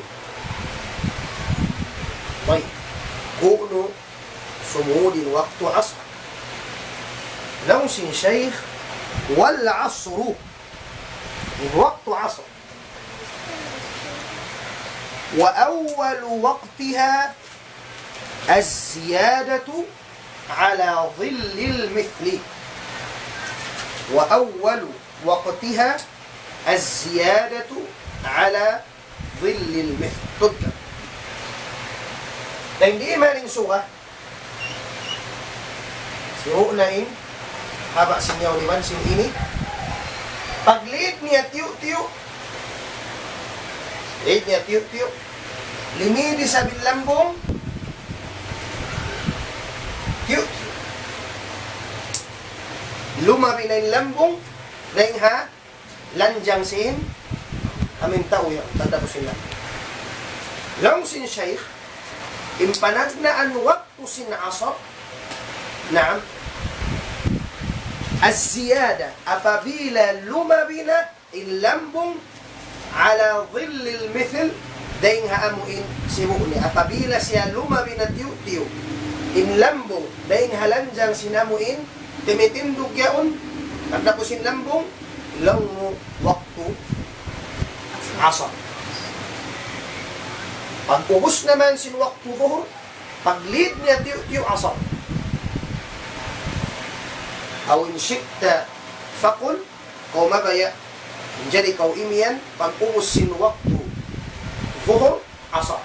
Way. Kunu sumud in waktu asar. Laung sin Shaykh, والعصر. In waktu asar. وأول وقتها الزيادة على ظل المثل. وأول وقتها الزيادة على ظل المثل. Tuud ka. Na di' man in suga. Sibu' na in haba' sin yaun iban sin ini. Paglid niya tiyu'-tiyu'. Lid niya tiyu'-tiyu'. Limid isab in lambung. Tiyu'-tiyu'. Lumabi na in lambung. Dayn ha lanjang sin amin tau yan, tatapusin na. Laung sin Shaykh, in panagnaan waktu sin asar, naam, الزيادة, apabila lumabi na in lambung, على ظل المثل, dayn ha amu in sibu' niya. Apabila siya lumabi na tiyu'-tiyu' in lambung, dayn ha lanjang sin amu in timitindug yaun, tagdapu sin lambung, laung mu waktu asar. Pag-ubus naman sin waktu duhur, paglid niya tiyu'-tiyu' asar. أو إن شئت فقل, kaw mabaya', manjari kaw imiyan, pag-ubus sin waktu duhur, asar.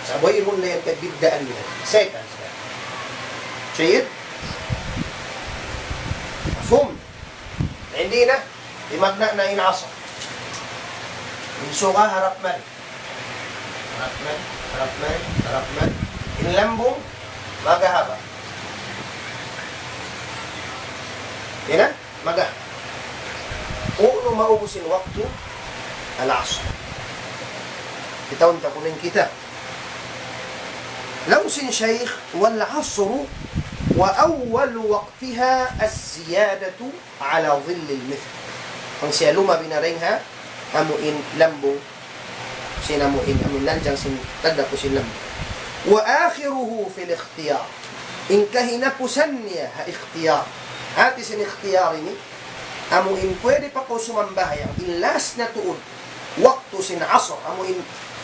Sa' wayruun na yan kabiddaan niya. Seconds na. Jayyid? Hum. Di' na, di' magna na in asr. In suga harap mari. Harap mari, harap mari, harap mari. In lambung, maghahaba'. Di' na, maghahaba'. Unu maubus in waktu al-asr. Kitaun ta kunu' in kitab. Laung sin Shaykh, والعصر وأول وقتها الزيادة على ظل المثل. Bang siya lumabay na dayn ha, amu in lambung, sin amu in, amu in lanjang sin tagdapu' sin lambung. وآخره في الاختيار. In kahinapusan niya ha ikhtiyar. Hati sin ikhtiyar ini, amu in pwede pa kaw sumambahayang, in last na tuud waktu sin asr, amu in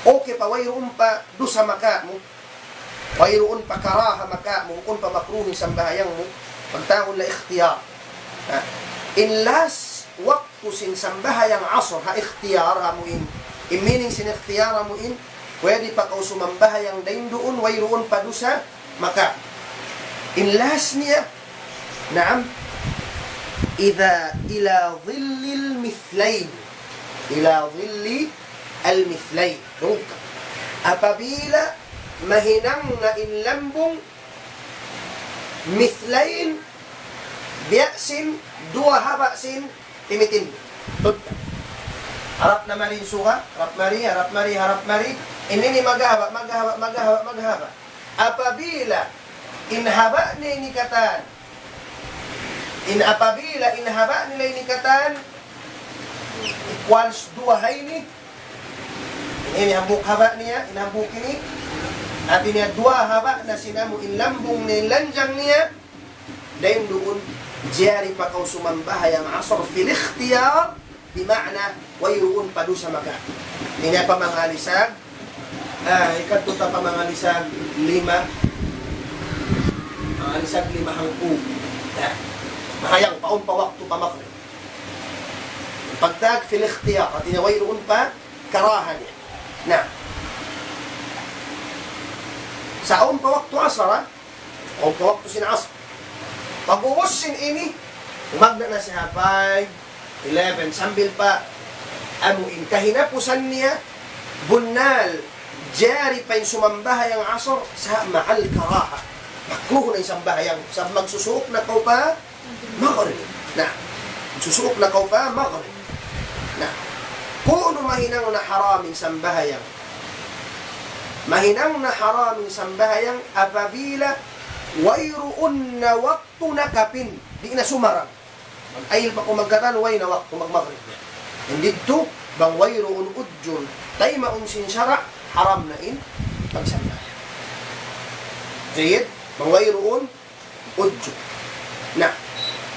okay pa, wayruun pa dusa makamu, wayruun pa karaha makamu, bukun pa makruh in sambahayang mu, pagtawagun na ikhtiyar. Ha? In last waktu sin sambahayang asr ha ikhtiyar, amu in, in meaning sin ikhtiyar, amu in pwede pa kaw sumambahayang dayn duun, wayruun pa dusa makamu. In last niya, naam, إذا إلى ظل المثلين. إلى ظل المثلين. Dungka. Apabila mahinang na in lambung mithlayn, biya' sin duwa haba' sin timitindug. Harap na mari in suga, harap mari, harap mari, harap mari. Ini ini maghahaba', maghahaba', maghahaba', maghahaba'. Apabila in haba' niya ini katan, in apabila in haba' nila ini katan equals duwa ha ini, ini hambuuk haba' niya, in hambuuk ini, hati niya duwa haba' na sin amu in lambung niya, in lanjang niya, dayn duun, jari pa kaw sumambahayang asr fil ikhtiyar, bima'na, wayruun pa dusa makamu. Ini pa manga lisag, ah, ikadtu ta pa manga lisag lima, manga lisag lima hangpu'. Ah, mahayang pa awn pa waktu pa magrib. Pagtag fil ikhtiyar, hati niya wayruun pa karaha niya. Na, sa' awn pa waktu asar, ha? Awn pa waktu sin asar. Pag-ubus sin ini, umagna' na siya ha five, eleven, sambil pa, amu in kahinapusan niya, bunnal, jari pa in sumambahayang asar, sa' ma'al karaha. Makruh na in sambahayang, sa' magsusuuk na kaw pa, magrib. Na, susuuk na kaw pa magrib. Na, kunu' mahinang na haram in sambahayang. Mahinang na haram in sambahayang apabila wayruun na waktu nakapin, di' na sumarang. Mag-ayil pa kaw magkatan, way na waktu magmagrib. Hangkan didtu, bang wayruun udjur, taymaun sin sara', haram na in pagsambahayang. Jayyid, bang wayruun udjur. Na,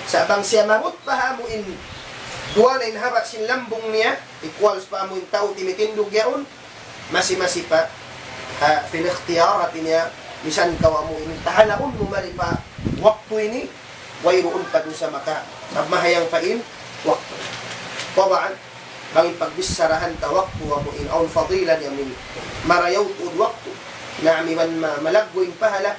sa' bang siya maabut pa amu in duwa na in haba' sin lambung niya, equals pa amu in tau timitindug yaun, masi-masi pa, ha, fil ikhtiyar, hati niya, misan kaw amu in tahalaun mu mari pa waktu ini, wayruun pa dusa makamu. Sa' mahayang pa in waktu. Tabaan, bang in pagbicharahan ta waktu amu in awn fadila niya amu in marayaw tuud waktu. Na amu in ma-, malaggu' in pahala,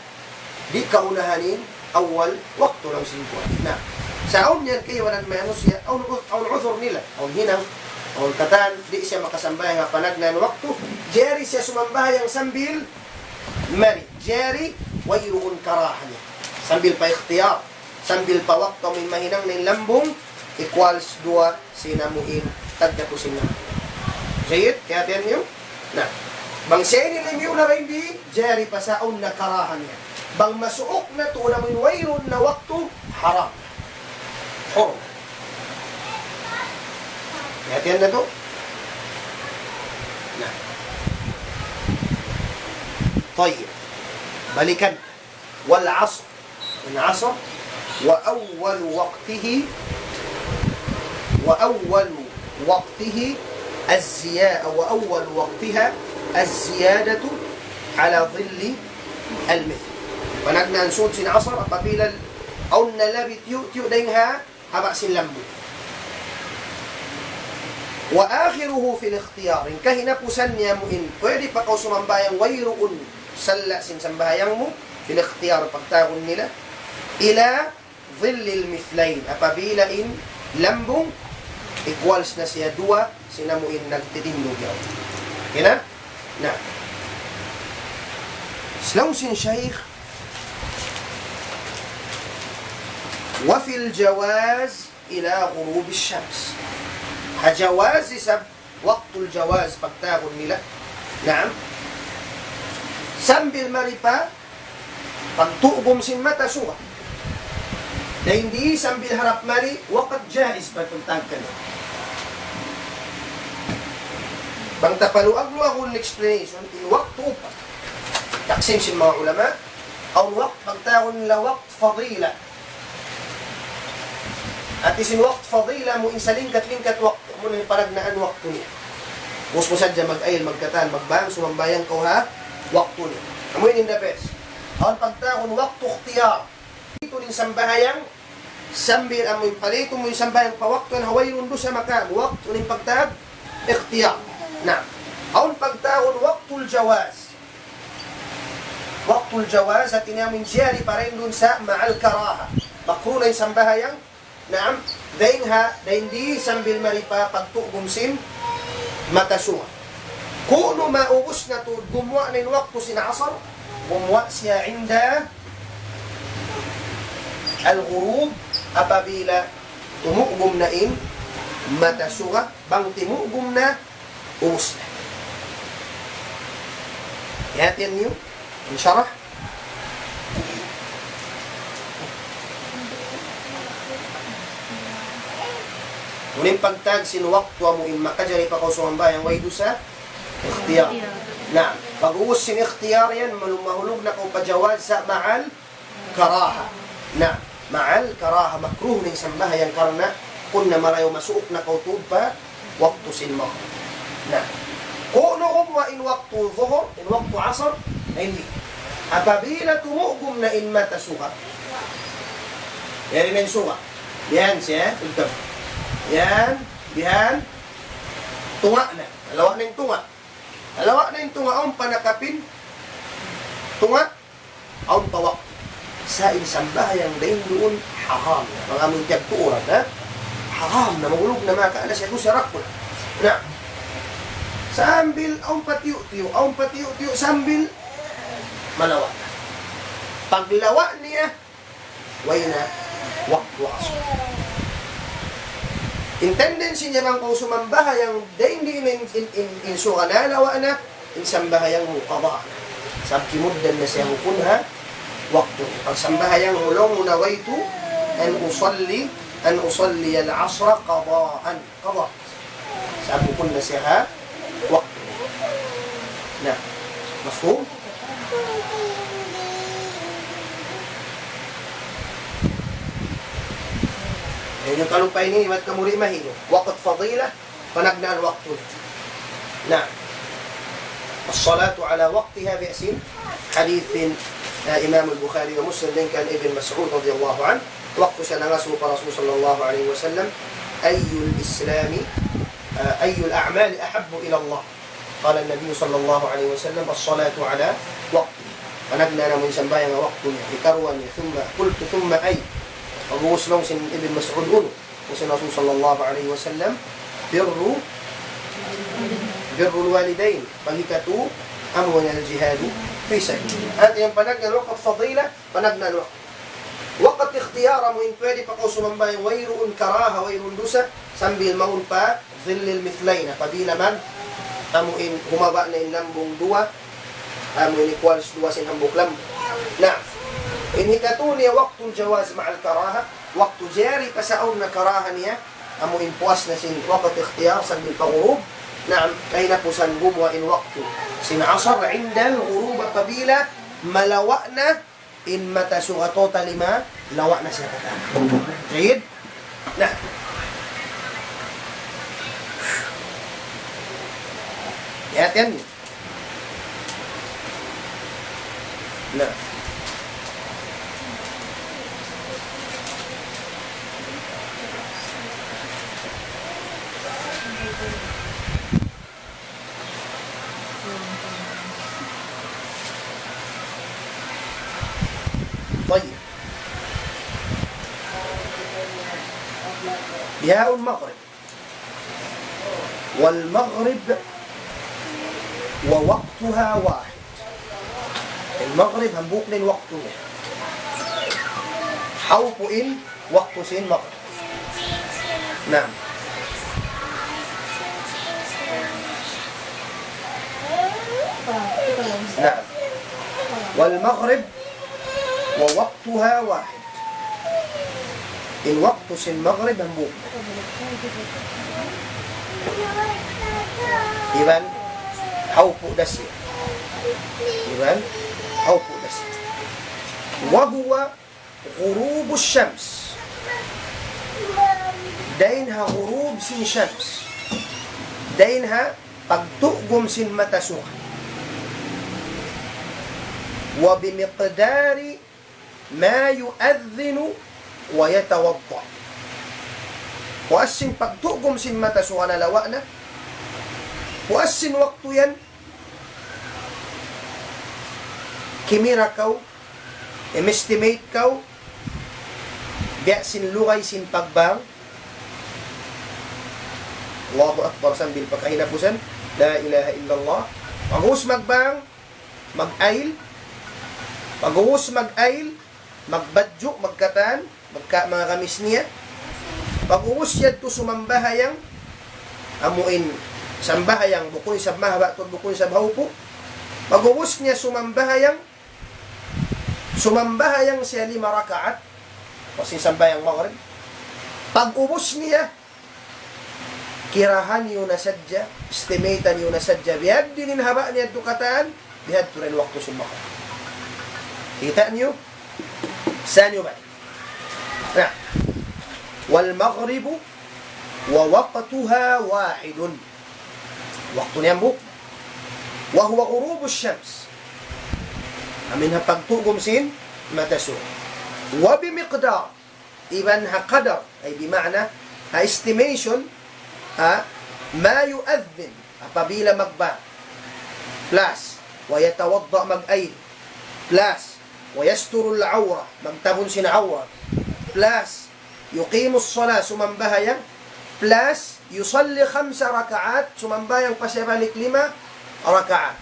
di' kaunahan in awal waktu laung sin kuwan. Na, sa' awn yan kaibanan manusiya', awn u-, awn udhur nila, awn hinang, awn katan, di' siya makasambahayang ha panagnaan waktu, jari siya sumambahayang sambil mari, jari wayruun karaha niya. Sambil pa ikhtiyar, sambil pa waktu amu in mahinang na in lambung, equals duwa sin amu in tagdapu' sin lambung. Jayyid, kiyahatihan niyu? Na, bang siya ini limiyu na ba hindi, jari pa sa' awn na karaha niya. Bang masuuk na tuud amu in wayruun na waktu, haram. Haram. Kiyahatihan natu'? Na. Tayyib. Balikan. والعصر. In asr. وأول وقته، وأول وقته الزيا-، وأول وقتها الزيادة على ظل المثل. Panagnaan sūd sin asr apabila awn na labi tiyu'-tiyu' dayn ha haba' sin lambung. وآخره في الاختيار. In kahinapusan niya amu in, pwede pa kaw sumambahayang wayruun salla' sin sambahayang mu, fil ikhtiyar pagtawagun nila. إلى ظل المثلين. Apabila in lambung equals na siya duwa sin amu in nagtitindug yaun. Okay na? Na. Laung sin Shaykh, وفي الجواز إلى غروب الشمس. Ha jawaz isab, waqtul jawaz pagtawagun nila. Naam. Sambil mari pa pagtugum sin mata suga. Na di' sambil harap mari, waqt jaiz pagtawagun. Bang ta paluag-luagun in explanation, in waktu upat. Taksim sin manga ulama, awn waktu pagtawagun nila waktu fadila. Hati sin waktu fadila amu in salingkat-lingkat waktu, amu in panagnaan waktu niya. Ubus mu sadja mag-ayil, magkatan, magbang, sumambahayang kaw ha waktu niya. Amu in the best. Awn pagtawagun waktu ikhtiyar. Itu in sambahayang, sambil amu in palitu mu in sambahayang pa waktu yan, ha wayruun dusa maka, waktu in pagtawag ikhtiyar. Na, awn pagtawagun waktul jawaz. Waktul jawaz, hati niya amu in jari pa rin duun sa ma'al karaha. Makruh na in sambahayang, naam, dayn ha, dayn di sambil mari pa pagtugum sin mata suga. Kunu' maubus na tuud gumuwa' na in waktu sin asar, gumuwa' siya inda al-ghurub, apabila tumugum na in mata suga, bang timugum na, ubus na. Hati niyu? In sharah. Unu in pagtawag sin waktu amu in makajari pa kaw sumambahayang way dusa? Ikhtiyar. Na, pag-ubus sin ikhtiyar yan, malu-, mahulug na kaw pa jawaz sa ma'al karaha. Na, ma'al karaha, makruh na in sambahayang karna' kunna marayaw masuuk na kaw tuud pa waktu sin maghrib. Na, kunu' gumuwa' in waktu zuhur, in waktu asar, na di'. Apabila tumugum na in mata suga. Yari na in suga. Yan siya, ugdam. Yan, yan, tunga' na. Nalawa' na in tunga'. Nalawa' na in tunga', awn pa nakapin tunga', awn pa waktu. Sa' in sambahayang dayn duun haram na. Manga amun tiyagtuuran, ha? Haram na, mahulug na, maka na siya dusa, daku' na. Na, sambil awn pa tiyu'-tiyu', awn pa tiyu'-tiyu', sambil malawa' na. Paglawa' niya, way na waktu asar. In tendency niya bang kaw sumambahayang dayn di in, in, in, in suga nalawa' na, in sambahayang mu qada na. Sabab kimugdan na siya hukum ha waktu. Pagsambahayang mu laung mu, نويت أن أصلي، أن أصلي العصر قضاء. Qada. Sabab hukum na siya ha waktu. Na, mafhum? Ayaw niyu kalupahi ini, imat kamu di' mahinang. Waktu fadila, panagnaan waktu. Na, الصلاة على وقتها, biya' sin hadith, ah, Imam Al-Bukhari wa Muslim, dayn kan Ibn Mas'ud radiyallahu anhu, waktu siya nangasubu pa Rasul sallallahu alayhi wasallam, أي الإسلام، ah, أي الأعمال أحب إلى الله؟ قال النبي صلى الله عليه وسلم: الصلاة على وقتها. Panagnaan amu in sambahayang ha waktu niya. Hikaruwa niya, ثم، قلت: ثم أي؟ Pag'ubus laung sin Ibn Mas'ud, unu? Laung sin Rasul sallallahu alayhi wasallam, بر، بر الوالدين. Panghikatu, amu in الجهاد في سبيل الله. Hati niya panagnaan waktu fadila, panagnaan waktu. Waktu ikhtiyar, amu in pwede pa kaw sumambahayang wayruun karaha, wayruun dusa, sambil mawn pa ظل المثلين, apabila mag, amu in humaba' na in lambung duwa, amu in equals duwa sin hambuuk lambung. Na, in hikatu niya waktul jawaz ma'al karaha, waktu jari pa sa awn na karaha niya, amu in puas na sin waktu ikhtiyar sambil pa ghurub, na, kahinapusan gumuwa' in waktu sin asar, عند الغروب, apabila malawa' na in mata suga totally malawa' na siya katan. Jayyid? Na. Hati-hati yan. Na. Tayyib. Bihaun Maghrib. والمغرب ووقتها واحد. In Maghrib, hambuuk na in waktu niya. Hawpu' in waktu sin Maghrib. Naam. Naam. والمغرب ووقتها واحد. In waktu sin Maghrib hambuuk. Iban hawpu' da siya. Iban hawpu' da siya. وهو غروب الشمس. Dayn ha ghurub sin shams. Dayn ha pagtugum sin mata suga. وبمقدار ما يؤذن ويتوضأ. Puas sin pagtugum sin mata suga na lawa' na. Puas sin waktu yan, kimira kaw, im-estimate kaw, biya' sin lugay sin pagbang. Allahu Akbar, sambil pa kahinapusan. La ilaha illallah. Pag'ubus magbang, mag-ayl. Pag'ubus mag-ayl, magbadju', magkatan, magka-, manga kamis niya. Pag'ubus yadtu sumambahayang, amu in sambahayang, bukun isab mahaba' tuud, bukun isab hawpu'. Pag'ubus niya sumambahayang, sumambahayang siya lima rakaat, kasi sambahayang Maghrib. Pag'ubus niya, kirahan niyu na sadja, estimate niyu na sadja, biyadiin in haba' niya yadtu katan, bihadtu ra in waktu sin Maghrib. Kita' niyu? Sa' niyu ba? Na. والمغرب ووقتها واحد. Waktu niya hambuuk. وهو غروب الشمس. Amu in ha pagtugum sin mata suga. وبمقدار. Iban ha qadar, ay bima'na, ha estimation, ha, ما يؤذن, apabila magbang. Plus, ويتوضأ, mag-ayl. Plus, ويستر العورة, magtabun sin awrat. Plus, يقيم الصلاة, sumambahayang. Plus, يصلي خمس ركعات, sumambahayang pa siya balik lima rakaat.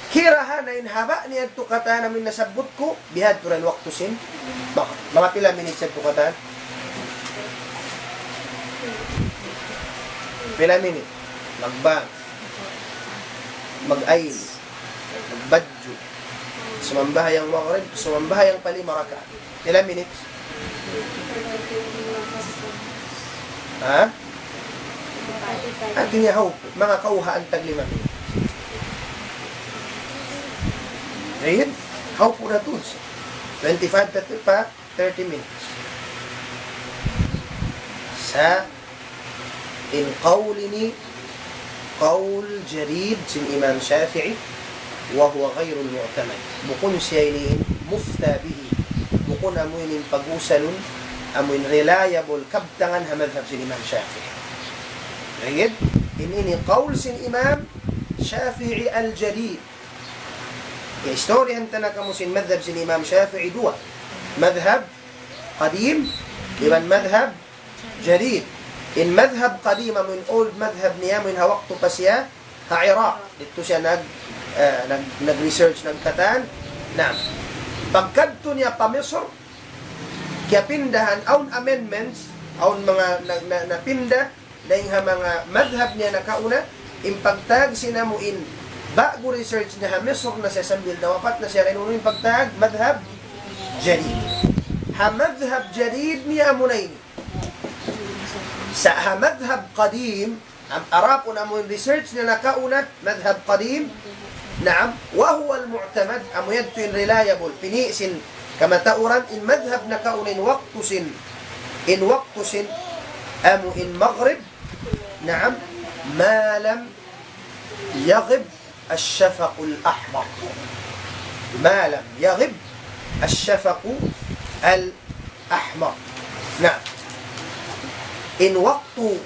Kirahan na in haba' niya yadtu katan amu in nasabbut ku, bihadtu ra in waktu sin Maghrib. Manga pila minutes yadtu katan? Pila minutes? Magbang. Mag-ayl. Magbadju'. Sumambahayang Maghrib, sumambahayang pa lima rakaat. Pila minutes? Ha? Hati niya hawpu', manga kawhaan tag lima minutes. Jayyid, hawpu' da tuud. Twenty-five, thirty pa, thirty minutes. Sa' in qawl ini, qawl jadid sin Imam Shafi'i, وهو غير المعتمد. Bukun siya ini mufta bihi. Bukun amu ini pag-usalun, amu in reliable, kabtangan ha madhab sin Imam Shafi'i. Jayyid, in ini qawl sin Imam Shafi'i al-jadid. Ya, istoryahan ta na kamu sin madhab sin Imam Shafi'i duwa. Madhab qadim, iban madhab jadid. In madhab qadim, amu in old madhab niya, amu in ha waktu pa siya ha Iraq. Didtu siya nag-, eh, nag-, nag-research, nagkatan. Na, pagkadtu niya pa Misr, kiyapindahan, awn amendments, awn manga na, na, napinda, dayn ha manga madhab niya nakauna, in pagtawag sin amu in, ba'gu research niya ha Misr na siya sambil nawapat na siya, unu in pagtawag, madhab jadid. Ha madhab jadid niya amu na ini. Sa' ha madhab qadim, am-, adapun amu in research niya nakauna, madhab qadim, naam, وهو المعتمد, amu yadtu in reliable, pini' sin kamatauran, in madhab nakauna in waktu sin, in waktu sin, amu in Maghrib, naam, ما لم يغب الشفق الأحمر. ما لم يغب الشفق الأحمر. Na, in waktu,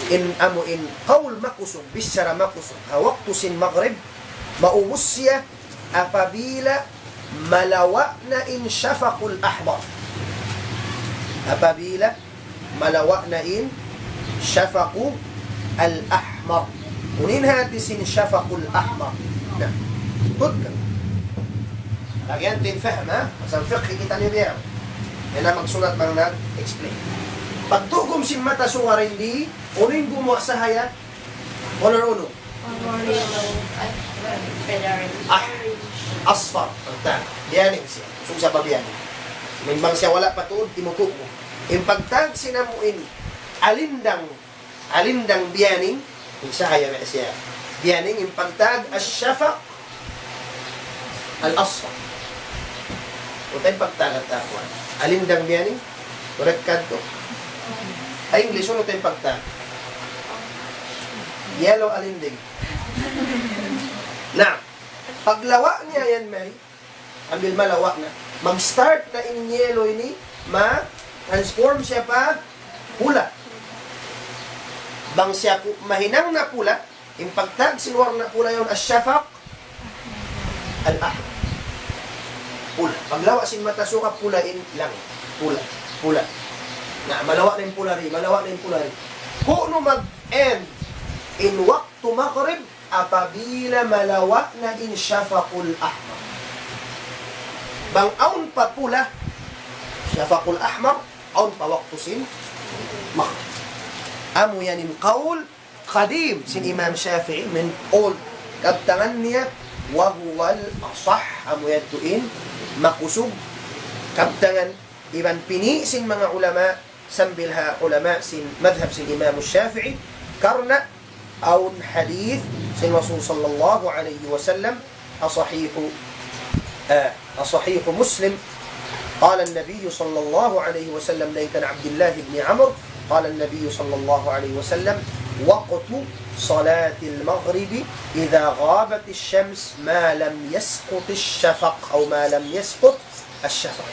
in amu in qawl makusug, bichara makusug, ha waktu sin Maghrib, maubus siya apabila malawa' na in shafaqul ahmar. Apabila malawa' na in shafaqul ahmar. Unu in hāti sin shafaqul ahmar? Na, tuud ka. Lagi' yan in faham, ha? Pasal fiqh kitaniyu biya' yan. Yan na magsulat bang nag-explain. Pagtugum sin mata suga di, unu in gumuwa' sahaya? Color unu? Orange. Ah, asfar. Pagtag. Biyaning siya. Sung sa babiyaning. Mimbang siya wala' pa tuud, timutuku. In pagtag sin amu ini, alindang, alindang biyaning, in sahaya na siya. Biyaning in pagtag, ash-shafaq al-asfar. Unu in pagtag ha tau? Alindang biyaning? Correct ka to? Ha English, unu in pagtag? Yellow alinding. Na, paglawa' niya yan, mari, ambil malawa' na. Mag-start na in yellow ini, ma-transform siya pa pula. Bang siya ku-, mahinang na pula, in pagtag sin warna pula yan, ash-shafaq al-ahmar. Pula. Paglawa' sin mata suga, pula in langit. Pula. Pula. Na, malawa' na in pula di, malawa' na in pula di. Kunu' mag-end in waktu maghrib, apabila malawa' na in shafaqul ahmar. Bang awn pa pula, shafaqul ahmar, awn pa waktu sin maghrib. Amu yan in qawl qadim sin Imam Shafi'i, min old. Kabtangan niya, wa huwal asah, amu yadtu in makusug. Kabtangan iban pini' sin manga ulama, sambil ha ulama sin madhab sin Imam Shafi'i, karna' awn hadith sin Rasul sallallahu alayhi wasallam, ha sahih, ah, ha sahih Muslim, قال النبي صلى الله عليه وسلم, dayn kan Abdullah ibn Amr, قال النبي صلى الله عليه وسلم: وقت صلاة المغرب إذا غابت الشمس ما لم يسقط الشفق، أو ما لم يسقط الشفق.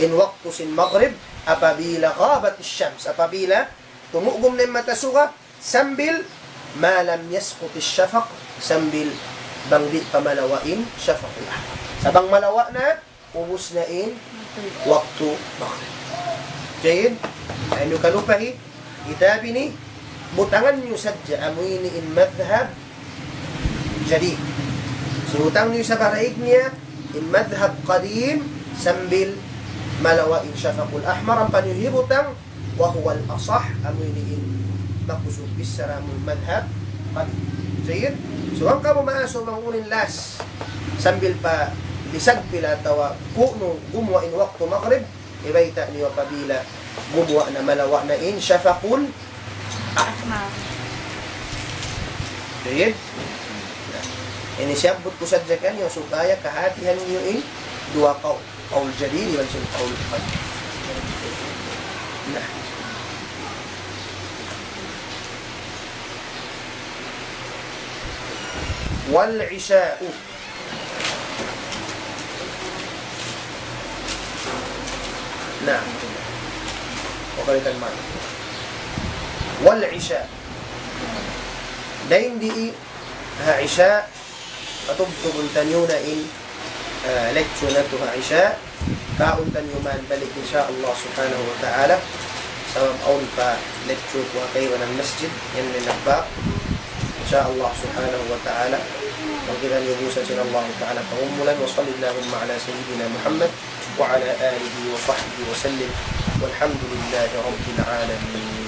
In waktu sin maghrib, apabila ghabat ash-shams, apabila tumugum na in mata suga, sambil ما لم يسقط الشفق, sambil bang di' pa malawa' in shafaq. Sa' bang malawa' na, ubus na in waktu maghrib. Jayyid? Ayaw niyu kalupahi, kitab ini, butangan niyu sadja, amu ini in madhab jadid. Sibutang niyu sa baraig niya, in madhab qadim, sambil malawa' in shafaqul ahmar, ampa niyu hibutang, wa huwal asah, amu ini in makusug bichara amu madhab qadim. Jayyid? So, bang kamu maas bang unu in last, sambil pa lisag pila atawa kunu' gumuwa' in waktu maghrib, ibayta' niyu apabila gumuwa' na, malawa' na in shafaqul ahmar. Jayyid? Ini siyabbut ku sadja kaniyu supaya kahatihan niyu in duwa qawl. Qawl jadid iban sin qawl qadim. Na. والعشاء. Na. Okay, kalma. والعشاء. Dayn di ha Isha, patubtubun taniyu na in, ah, lecture natu' ha Isha. Kaun taniyu man balik, in sha Allah subhanahu wa ta'ala. Sabab awn pa lecture ku ha kaibanan masjid, yan in nabba'. In sha Allah subhanahu wa ta'ala. Pagkita niyu busa sin Allah ta'ala pangumulan. وصل اللهم على سيدنا محمد وعلى آله وصحبه وسلم. والحمد لله رب العالمين.